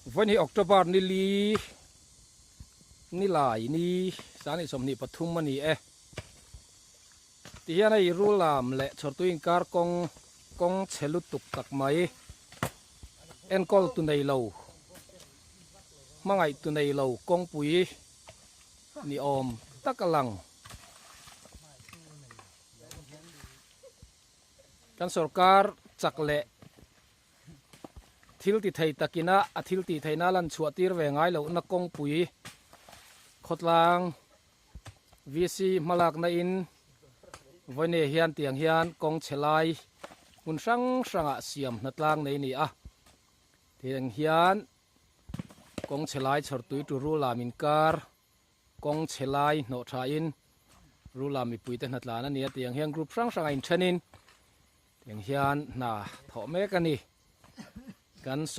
Vawiin hi October ni li ni lai ni 23 a ni e. Tihian hei Rulam leh Chhawrtui inkar kawng kawng chhe lutuk tak mai enkawl tu nei lo hmangaih tu nei lo kawngpui ni awm tak a lang. Kan sorkar chak leh thil ti thei takina a thil tih theihna a lan chhuah tir ve ngai lohna kawngpui khawtlang VC hmalakna in vawiin hian tiang hian kawng chhe lai hmun hrang hrangah siam hnatlang nei a ni a tiang hian kawng chhe lai chhawrtui tu rul-ah min kar. Kawng chhe lai hnawh tha in rula mipui te hnatlan a ni a tiang hian group hrang hrang a inthen in tiang hian hna thawh mek a ni kan.